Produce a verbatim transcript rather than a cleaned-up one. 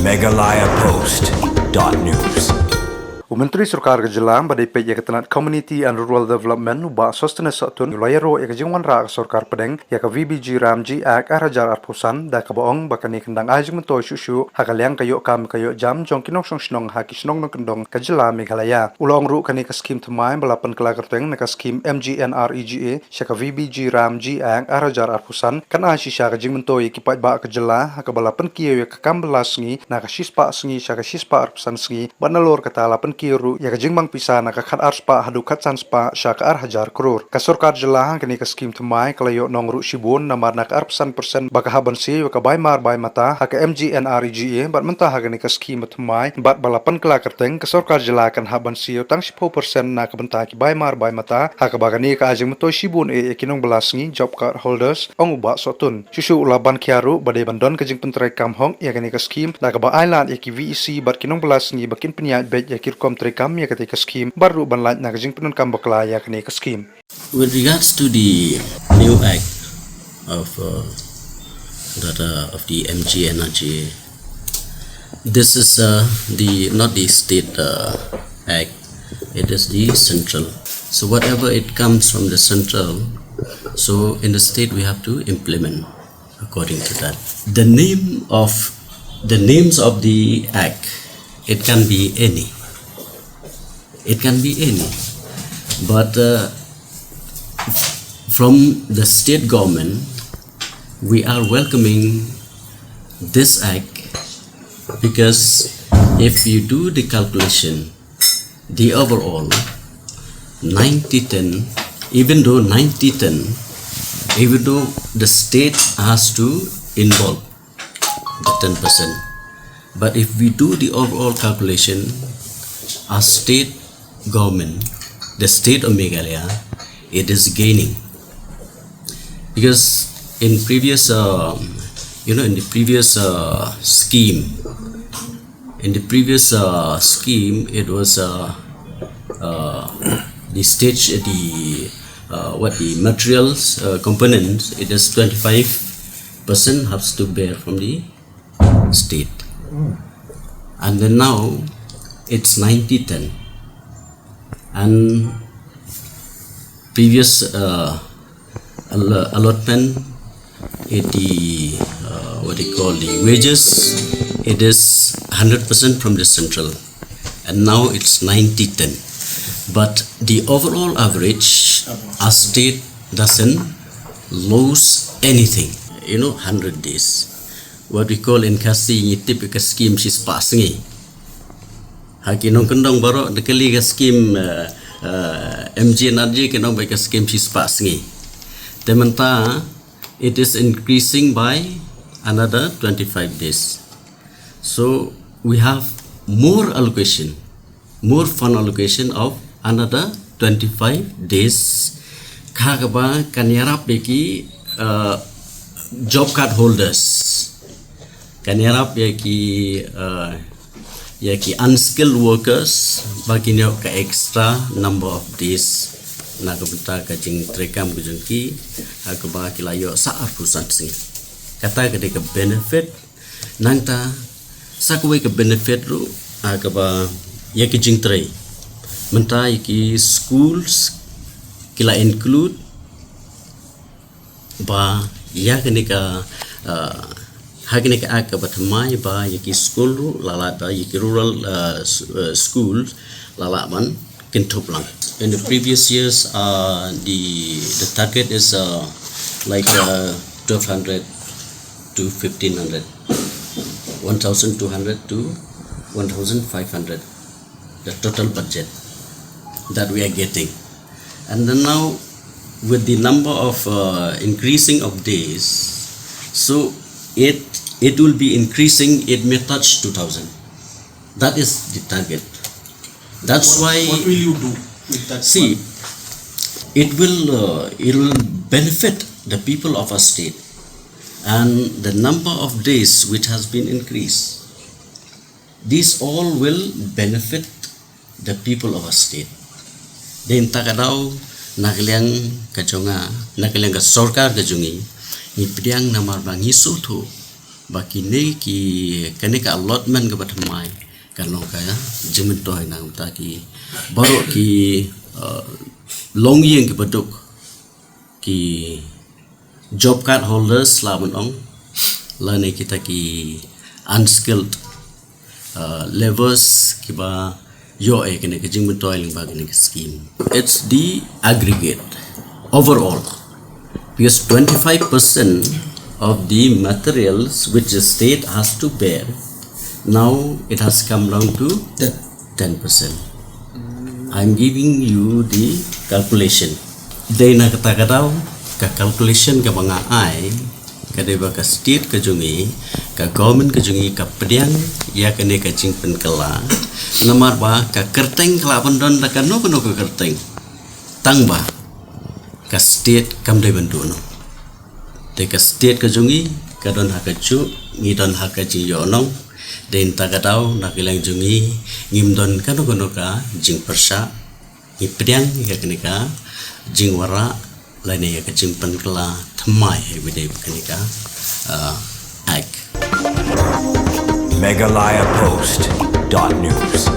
Meghalaya Post dot news. U Myntri Sorkar ka Jylla ba dei peit ïa ka tnat Community and Rural Development, u Bah Sosthenes Sohtun, u la ïaroh ïa ka jingwanrah ka Sorkar Pdeng ïa ka V B G RAM G Act ar hajar arphew san, da kaba ong ba kane kan dang ai jingmyntoi shuh shuh ha ka liang ka ïoh kam ka ïoh jam jong ki nongshong shnong ha ki shnong nongkyndong ka Jylla Meghalaya. U la ong ruh kane ka skhim thymmai ba la pynkylla kyrteng na ka skhim M G N R E G A sha ka V B G RAM G Act ar hajar arphew san kan ai shisha ka jingmyntoi ïa ki paidbah ka Jylla ha kaba la pynkiew ïa ka kam bylla sngi na ka shispah sngi sha ka shispah arphew san sngi, bad nalor kata la pynkiew ruh ïa ka jingbang pisa na ka khat ar spah haduh khat san spah sha ka ar hajar klur. Ka Sorkar Jylla ha kane ka skhim thymmai ka la ïoh nong ruh shibun, namar na ka arphew san percent ba ka hap ban siew ïa ka bai mar bai mata ha ka M G N R E G A, bad mynta ha kane ka skhim thymmai bad ba la pynkylla kyrteng, ka Sorkar Jylla kan hap ban siew tang shiphew percent na ka bynta ki bai mar bai mata, ha kaba kane ka ai jingmyntoi shibun eh ïa ki nongbylla sngi, job card holders, ong u Bah Sohtun. Shuh shuh u la ban khia ruh ba dei ban don ka jingpyntreikam hok ïa kane ka skhim, da kaba ai lad ïa ki V E C bad ki nongbylla sngi ba kin pynïaid beit ïa ki rukom treikam ïa kata ka skhim, bad ruh ban lait na ka jingpyndonkam bakla ïa kane ka skhim. With regards to the new act of, uh, that, uh, of the M G N R E G A, this is, uh, the, not the state, uh, act. It is the central. So whatever it comes from the central, so in the state we have to implement according to that. The name of, the names of the act, it can be any. It can be any. But, uh, from the state government, we are welcoming this act because if you do the calculation, the overall ninety ten, even though ninety ten, even though the state has to involve the ten percent, but if we do the overall calculation, our state government, the state of Meghalaya, it is gaining. Because in previous, um, you know, in the previous, uh, scheme, in the previous, uh, scheme, it was, uh, uh, the stage, the, uh, what, the materials, uh, components, it is twenty-five percent has to bear from the state. And then now it's ninety ten. And previous, uh, allo-, allotment, it, the, uh, what they call the wages, it is hundred percent from the central. And now it's ninety ten. But the overall average, our state doesn't lose anything. You know, hundred days. What we call in Khasi, ngi tip ka skim shispah sngi. Ha ki nongkyndong baroh da kali ka skim, uh, uh, M G N R E G A, ki nong ba ka skim shispah sngi. Te mynta, it is increasing by another twenty-five days. So we have more allocation, more fund allocation of another twenty-five days. Kaba kan ïarap ïa ki, uh, job card holders. Kan ïarap ïa ki, uh, ïa ki unskilled workers, ba kin ïoh ka extra number of days na ka bynta ka jingtrei kam ka jong ki, ha kaba ki la ïoh sa arphew san sngi. Kata ka dei ka benefit, nangta sa kawei ka benefit ruh, ha kaba ïa ki jingtrei. Mynta ïa ki schools ki la include ba ïa kane ka, uh, ha kane ka act kaba thymmai ba ïa ki school ruh la lah, ba ïa ki rural, uh, s-, uh, schools la lah ban kynthup lang. In the previous years, uh, the, the target is, uh, like, uh, twelve hundred to fifteen hundred, one thousand two hundred to one thousand five hundred, the total budget that we are getting. And then now, with the number of, uh, increasing of days, so it, it will be increasing, it may touch two thousand. That is the target. That's why. What will you do with that? See, it will, uh, it will benefit the people of our state, and the number of days which has been increased, these all will benefit the people of our state. Dei na kata ka daw, na ka liang ka jong nga, na ka liang ka sorkar ka jong ngi, ngi pdiang namar ba ngi sngewthuh Ba kine ki, kane ka allotment kaba thymmai kan long ka jingmyntoi na ka bynta ki baroh ki, uh, longïing kiba duk, ki job card holders lah ban ong, lane kita ki unskilled, uh, labourers kiba ïoh ïa kane ka jingmyntoi lyngba kane ka scheme. It's the aggregate overall, because twenty-five percent of the materials which the state has to bear, now it has come down to ten percent. I'm giving you the calculation. Dei na kata ka daw, ka calculation kaba nga ai ka dei ba ka state ka jong ngi, ka government ka jong ngi ka pdiang ïa kane ka jingpynkylla. Namar ba ka kyrteng ka lah ban don da kano kano ka kyrteng, tang ba ka state kam dei ban duh noh. Te ka state ka jong ngi ka don ha ka juh, ngi don ha ka jingïohnong. Dei na kata ka daw, na ka liang jong ngi ngim don kano kano ka jingpyrshah. Ngi pdiang ïa kane ka jingwanrah lane ïa ka jingpynkylla thymmai ha kaba ïadei bad kane ka, uh, act. Meghalaya Post dot news.